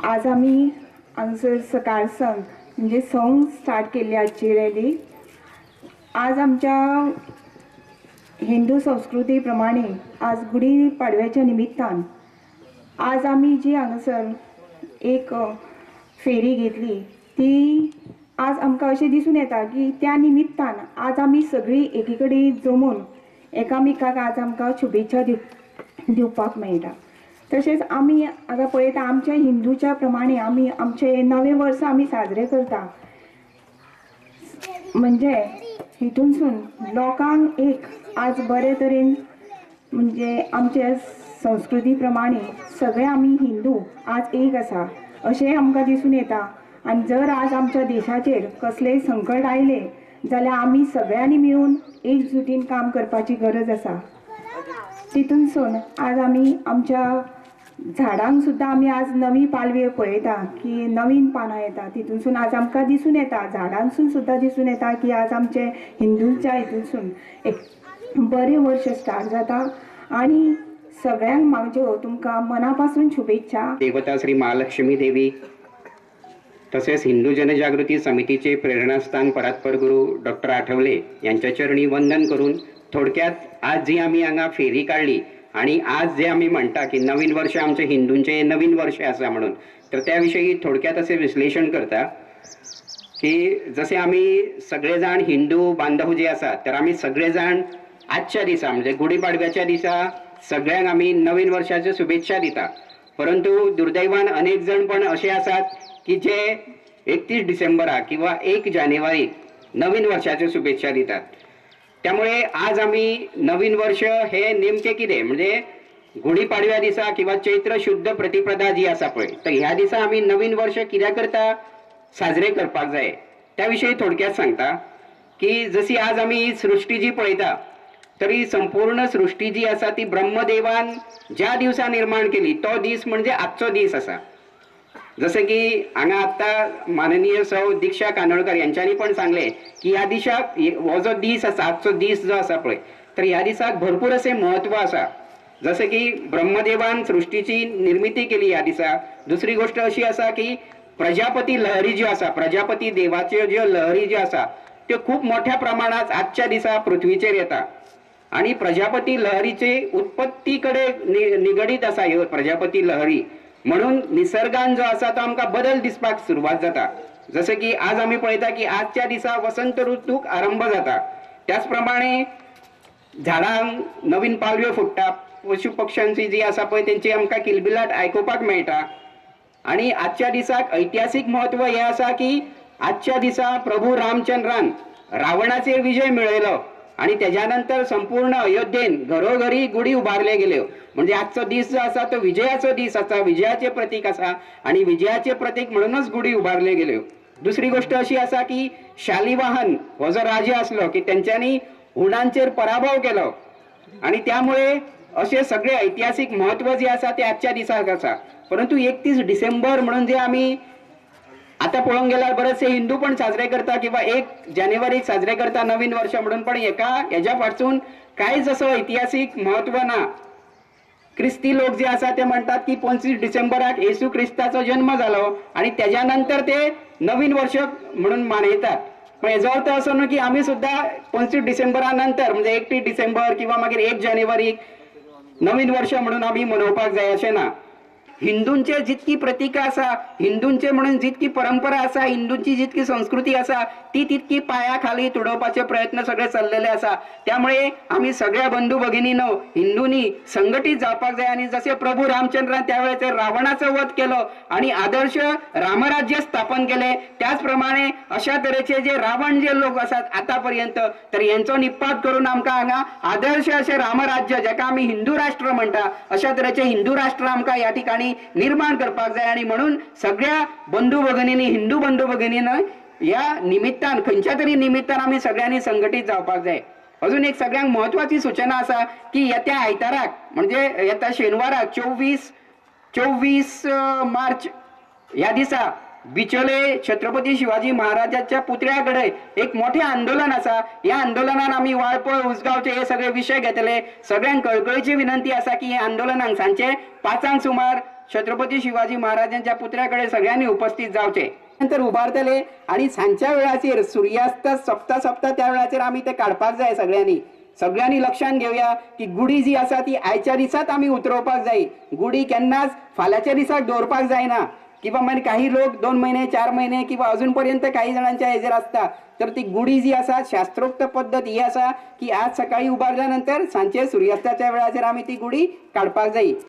आज आमी हांगसर सकाळ सावन म्हणजे संक स्टार्ट केल्ली आजची रॅली. आज आमच्या हिंदू संस्कृती प्रमाणे आज गुडी पाडव्याच्या निमित्तान आज आमी जी हांगासर एक फेरी घेतली ती आज आमकां अशें दिसून येता की त्या निमित्तान आज आमी सगळीं एकी कडेन जमून एकामेकाक आज आमकां शुभेच्छा दिवपाक मेळटा. तशेंच आमी आतां पळयता आमच्या हिंदूच्या प्रमाणे आमी आमचे नवें वर्स आमी साजरे करता, म्हणजे हितूनसून लोकांक एक आज बरे तरेन म्हणजे आमचे संस्कृती प्रमाणे सगळे आमी हिंदू आज एक आसा अशें आमकां दिसून येता. आनी जर आज आमच्या देशाचेर कसलेंय संकट आयलें जाल्यार आमी सगळ्यांनी मेळून एकजुटीन काम करपाची गरज आसा. तितूनसून आज आमी आमच्या झाडांक सुद्दां आमी आज नवी पालवी पळयता की नवीन पानां येता, तितूनसून आज आमकां दिसून येता झाडांसून सुद्दां दिसून येता की आज आमचे हिंदूच्या हितूनसून एक बरें वर्ष स्टार्ट जाता. आनी सगळ्यांक म्हाज्यो तुमकां मना पासून शुभेच्छा. देवता श्री महालक्ष्मी देवी तसेच हिंदू जनजागृती समितीचे प्रेरणास्थान परात्पर गुरु डॉक्टर आठवले यांच्या चरणी वंदन करून थोडक्यात आज जी आमी हांगा फेरी काडली आणि आज जे आमी म्हणटा की नवीन वर्ष आमचे हिंदूंचे नवीन वर्ष आसा म्हणून, तर त्या विषयी थोडक्यात असे विश्लेषण करता की जसे आमी सगळे जाण हिंदू बांधव जे आसा तर आमी सगळे जाण आजच्या दिसा म्हणजे गुढीपाडव्याच्या दिसा सगळ्यांक आमी नवीन वर्षाच्यो शुभेच्छा दिता. परंतु दुर्दैवान अनेक जण पण असे आसात की जे 31 डिसेंबराक किंवा 1 जानेवारीक नवीन वर्षाच्यो शुभेच्छा दितात. त्यामुळे आज आमी नवीन वर्ष हे नेमके कितें म्हणजे गुढीपाडव्या दिसा किंवा चैत्र शुद्ध प्रतिपदा जी आसा पळय तर ह्या दिसा आमी नवीन वर्ष कित्या करता साजरे करपाक जाय त्या विशयी थोडक्यात सांगता की जशी आज आमी सृष्टी जी पळयता तरी संपूर्ण सृष्टी जी आसा ती ब्रह्मदेवान ज्या दिवसा निर्माण केली तो दीस म्हणजे आजचो दीस आसा. जसे की हांगा आत्ता माननीय सौ दीक्षा कानोळकर यांच्यानी पण सांगले की ह्या दिसाक हो जो दीस आसा आजचो दीस जो आसा पळय तर ह्या दिसाक भरपूर असे महत्व आसा. जसे की ब्रह्मदेवान सृष्टीची निर्मिती केली ह्या दिसा. दुसरी गोष्ट अशी आसा की प्रजापती लहरी ज्यो आसा प्रजापती देवाच्यो ज्यो लहरी ज्यो आसा त्यो खूब मोठ्या प्रमाणात आजच्या दिसा पृथ्वीचेर येता आणि प्रजापती लहरीचे उत्पत्ती कडे निगडीत आसा ह्यो प्रजापती लहरी म्हणून निसर्गान जो आसा तो आमकां बदल दिसपाक सुरवात जाता. जसे की आज आमी पळयता की आजच्या दिसा वसंत ऋतूक आरंभ जाता, त्याच प्रमाणे झाडांक नवीन पालव्यो फुट्टा, पशु पक्ष्यांची जी आसा पळय तेंची आमकां किलबिलाट आयकुपाक मेळटा. आणि आजच्या दिसाक ऐतिहासीक म्हत्व हें आसा की आजच्या दिसा प्रभू रामचंद्रान रावणाचेर विजय मेळयलो आणि तेज्या नंतर संपूर्ण अयोध्येन घरोघरी गुढी उबारले गेल्यो. म्हणजे आजचो दीस जो आसा तो विजयाचो दीस आसा, विजयाचे प्रतीक आसा आणि विजयाचे प्रतीक म्हणूनच गुढी उबारले गेल्यो. दुसरी गोष्ट अशी आसा की शालिवाहन हो जो राजा आसलो की तेंच्यांनी हुणांचेर पराभव केलो आणि त्यामुळे असे सगळे ऐतिहासीक महत्व जे आसा ते आजच्या दिसाक आसा. परंतु 31 डिसेंबर म्हणून जे आमी आता पळोवंक गेल्यार बरेचसे हिंदू पण साजरे करता किंवा 1 जानेवारीक साजरे करता नवीन वर्ष म्हणून, पण एका हेज्या फाटसून कांयच असो ऐतिहासीक महत्व ना. क्रिस्ती लोक जे आसा ते म्हणटात की 25 डिसेंबराक येशू क्रिस्ताचो जन्म जालो आणि तेज्या नंतर ते नवीन वर्ष म्हणून मनयतात. पण हेजो अर्थ असो न्हू की आमी सुद्दां 25 डिसेंबरा नंतर म्हणजे 31 डिसेंबर किंवा मागीर 1 जानेवारीक नवीन वर्ष म्हणून आमी मनोवपाक जाय अशें ना. हिंदूंचे जितकी प्रतिका आसा, हिंदूंचे म्हणून जितकी परंपरा आसा, हिंदूंची जितकी संस्कृती आसा ती तितकी पाया खाली तुडोवपाचे प्रयत्न सगळे चल्लेले आसा. त्यामुळे आमी सगळ्या बंधू भगिनीनो हिंदूंनी संघटीत जावपाक जाय आनी जसे प्रभू रामचंद्रान त्यावेळेचे रावणाचो वध केलो आणि आदर्श रामराज्य स्थापन केले, त्याच प्रमाणे अशा तरेचे जे रावण जे लोक आसात आतापर्यंत तर यांचो निपात करून आमकां हांगा आदर्श अशें रामराज्य जेका आमी हिंदू राष्ट्र म्हणटा अशा तरेचे हिंदू राष्ट्र आमकां ह्या ठिकाणी निर्माण करपाक जाय. आनी म्हणून सगळ्या बंधू भगिनींनी, हिंदू बंधू भगिनींनी ह्या निमित्तान खंयच्या तरी निमित्तान आमी सगळ्यांनी संघटीत जावपाक जाय. अजून एक सगळ्यांक म्हत्वाची सूचना आसा की येत्या आयताराक म्हणजे येत्या शेनवाराक 24 मार्च ह्या दिसा बिचोले छत्रपती शिवाजी महाराजाच्या पुतळ्या कडेन एक मोठें आंदोलन आसा. ह्या आंदोलनान आमी वाळपय, उसगांवचे हे सगळे विशय घेतले. सगळ्यांक कळकळीची विनंती आसा की हे आंदोलनाक सांजचे 5 सुमार छत्रपती शिवाजी महाराजांच्या पुतळ्या कडेन सगळ्यांनी उपस्थित जावचे. नंतर उबारतले आणि सांजच्या वेळाचेर सुर्यास्त सोंपता सोंपता त्या वेळाचेर आमी ते काडपाक जाय. सगळ्यांनी सगळ्यांनी लक्षात घेवया की गुडी जी आसा ती आयच्या दिसाच आमी उतरोवपाक जाय. गुडी केन्नाच फाल्यांच्या दिसाक दवरपाक जायना किंवा मागीर काही लोक 2 महिने 4 महिने किंवा अजून पर्यंत काही जाणांच्या हेजेर आसता. तर ती गुडी जी आसा शास्त्रोक्त पद्दत ही आसा की आज सकाळी उबारल्या नंतर सांजचे सुर्यास्ताच्या वेळाचेर आमी ती गुडी काडपाक जाय.